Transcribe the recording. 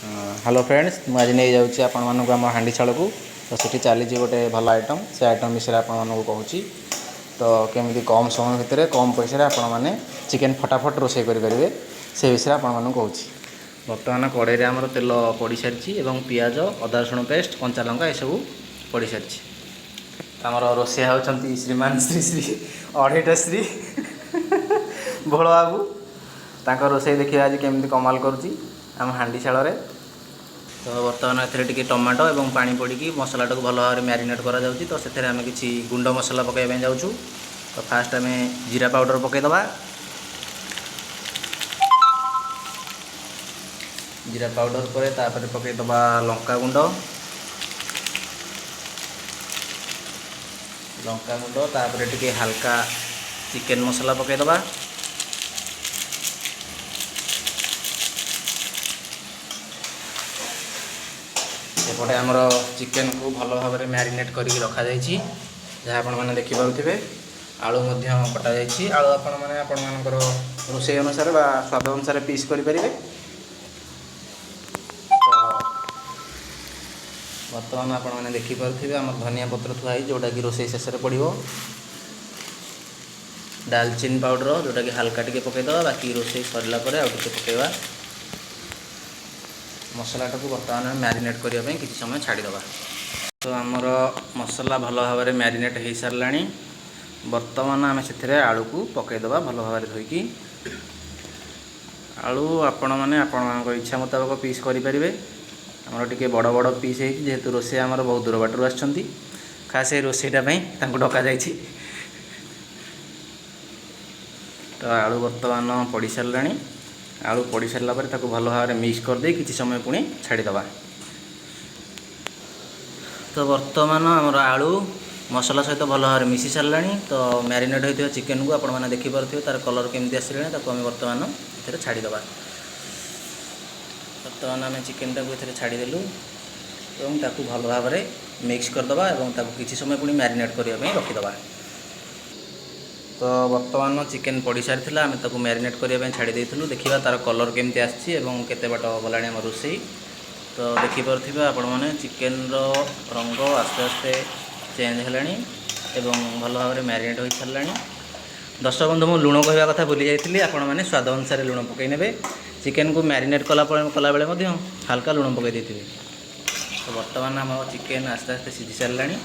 Hello friends, ମୁଁ ଆଜି ନେଇଯାଉଛି ଆପଣମାନଙ୍କୁ ଆମ ହାଣ୍ଡିଶାଳକୁ। ତ ସେଠି ଚାଲିଛି ଗୋଟେ ଭଲ ଆଇଟମ୍, ସେ ଆଇଟମ୍ ବିଷୟରେ ଆପଣମାନଙ୍କୁ କହୁଛି। ତ କେମିତି କମ୍ ସମୟ ଭିତରେ କମ୍ ପଇସାରେ ଆପଣମାନେ ଚିକେନ୍ ଫଟାଫଟ ରୋଷେଇ କରିପାରିବେ, ସେ ବିଷୟରେ ଆପଣମାନଙ୍କୁ କହୁଛି। ବର୍ତ୍ତମାନ କଡ଼େଇରେ ଆମର ତେଲ ପଡ଼ିସାରିଛି ଏବଂ ପିଆଜ, ଅଦା ରସୁଣ ପେଷ୍ଟ, କଞ୍ଚା ଲଙ୍କା ଏସବୁ ପଡ଼ିସାରିଛି। ଆମର ରୋଷେଇଆ ହେଉଛନ୍ତି ଶ୍ରୀମାନ ଶ୍ରୀ ଶ୍ରୀ ଅଢ଼େଇଟା ଶ୍ରୀ ଭୋଳ ବାବୁ। ତାଙ୍କ ରୋଷେଇ ଦେଖିବା ଆଜି କେମିତି କମାଲ କରୁଛି ଆମ ହାଣ୍ଡିଶାଳରେ। ତ ବର୍ତ୍ତମାନ ଏଥିରେ ଟିକେ ଟମାଟୋ ଏବଂ ପାଣି ପଡ଼ିକି ମସଲାଟାକୁ ଭଲ ଭାବରେ ମ୍ୟାରିନେଟ୍ କରାଯାଉଛି। ତ ସେଥିରେ ଆମେ କିଛି ଗୁଣ୍ଡ ମସଲା ପକାଇବା ପାଇଁ ଯାଉଛୁ। ତ ଫାଷ୍ଟ ଆମେ ଜିରା ପାଉଡ଼ର ପକାଇଦେବା। ଜିରା ପାଉଡ଼ର ପରେ ତାପରେ ପକାଇଦେବା ଲଙ୍କା ଗୁଣ୍ଡ। ଲଙ୍କା ଗୁଣ୍ଡ, ତାପରେ ଟିକେ ହାଲକା ଚିକେନ୍ ମସଲା ପକାଇଦେବା। ଏପଟେ ଆମର ଚିକେନକୁ ଭଲ ଭାବରେ ମ୍ୟାରିନେଟ୍ କରିକି ରଖାଯାଇଛି, ଯାହା ଆପଣମାନେ ଦେଖିପାରୁଥିବେ। ଆଳୁ ମଧ୍ୟ କଟାଯାଇଛି। ଆଳୁ ଆପଣମାନେ ଆପଣମାନଙ୍କର ରୋଷେଇ ଅନୁସାରେ ବା ସ୍ୱାଦ ଅନୁସାରେ ପିସ୍ କରିପାରିବେ। ତ ବର୍ତ୍ତମାନ ଆପଣମାନେ ଦେଖିପାରୁଥିବେ, ଆମର ଧନିଆ ପତ୍ର ଥୁଆ ହେଇଛି, ଯେଉଁଟାକି ରୋଷେଇ ଶେଷରେ ପଡ଼ିବ। ଡାଲଚିନି ପାଉଡ଼ର, ଯେଉଁଟାକି ହାଲକା ଟିକେ ପକାଇଦେବା, ବାକି ରୋଷେଇ ସରିଲା ପରେ ଆଉ ଟିକେ ପକାଇବା। ମସଲାଟାକୁ ବର୍ତ୍ତମାନ ଆମେ ମ୍ୟାରିନେଟ୍ କରିବା ପାଇଁ କିଛି ସମୟ ଛାଡ଼ିଦେବା। ତ ଆମର ମସଲା ଭଲ ଭାବରେ ମ୍ୟାରିନେଟ୍ ହେଇସାରିଲାଣି। ବର୍ତ୍ତମାନ ଆମେ ସେଥିରେ ଆଳୁକୁ ପକାଇଦେବା ଭଲ ଭାବରେ ଧୋଇକି। ଆଳୁ ଆପଣମାନେ ଆପଣମାନଙ୍କ ଇଚ୍ଛା ମୁତାବକ ପିସ୍ କରିପାରିବେ। ଆମର ଟିକେ ବଡ଼ ବଡ଼ ପିସ୍ ହେଇଛି, ଯେହେତୁ ରୋଷେଇ ଆମର ବହୁତ ଦୂର ବାଟରୁ ଆସିଛନ୍ତି, ଖାସ୍ ଏଇ ରୋଷେଇଟା ପାଇଁ ତାଙ୍କୁ ଡକାଯାଇଛି। ତ ଆଳୁ ବର୍ତ୍ତମାନ ପଡ଼ିସାରିଲାଣି। ଆଳୁ ପଡ଼ିସାରିଲା ପରେ ତାକୁ ଭଲ ଭାବରେ ମିକ୍ସ କରିଦେଇ କିଛି ସମୟ ପୁଣି ଛାଡ଼ିଦେବା। ତ ବର୍ତ୍ତମାନ ଆମର ଆଳୁ ମସଲା ସହିତ ଭଲ ଭାବରେ ମିଶି ସାରିଲାଣି। ତ ମ୍ୟାରିନେଟ୍ ହୋଇଥିବା ଚିକେନକୁ ଆପଣମାନେ ଦେଖିପାରୁଥିବେ, ତା'ର କଲର୍ କେମିତି ଆସିଲାଣି। ତାକୁ ଆମେ ବର୍ତ୍ତମାନ ଏଥିରେ ଛାଡ଼ିଦେବା। ବର୍ତ୍ତମାନ ଆମେ ଚିକେନଟାକୁ ଏଥିରେ ଛାଡ଼ିଦେଲୁ ଏବଂ ତାକୁ ଭଲ ଭାବରେ ମିକ୍ସ କରିଦେବା ଏବଂ ତାକୁ କିଛି ସମୟ ପୁଣି ମ୍ୟାରିନେଟ୍ କରିବା ପାଇଁ ରଖିଦେବା। ତ ବର୍ତ୍ତମାନ ଚିକେନ୍ ପଡ଼ିସାରିଥିଲା, ଆମେ ତାକୁ ମ୍ୟାରିନେଟ୍ କରିବା ପାଇଁ ଛାଡ଼ି ଦେଇଥିଲୁ। ଦେଖିବା ତା'ର କଲର୍ କେମିତି ଆସିଛି ଏବଂ କେତେ ବାଟ ଗଲାଣି ଆମ ରୋଷେଇ। ତ ଦେଖିପାରୁଥିବେ ଆପଣମାନେ, ଚିକେନ୍ର ରଙ୍ଗ ଆସ୍ତେ ଆସ୍ତେ ଚେଞ୍ଜ ହେଲାଣି ଏବଂ ଭଲ ଭାବରେ ମ୍ୟାରିନେଟ୍ ହୋଇସାରିଲାଣି। ଦର୍ଶକ ବନ୍ଧୁ, ମୁଁ ଲୁଣ କହିବା କଥା ଭୁଲି ଯାଇଥିଲି। ଆପଣମାନେ ସ୍ୱାଦ ଅନୁସାରେ ଲୁଣ ପକାଇ ନେବେ। ଚିକେନ୍କୁ ମ୍ୟାରିନେଟ୍ କଲାବେଳେ ମଧ୍ୟ ହାଲକା ଲୁଣ ପକାଇ ଦେଇଥିବେ। ତ ବର୍ତ୍ତମାନ ଆମ ଚିକେନ୍ ଆସ୍ତେ ଆସ୍ତେ ସିଝି ସାରିଲାଣି।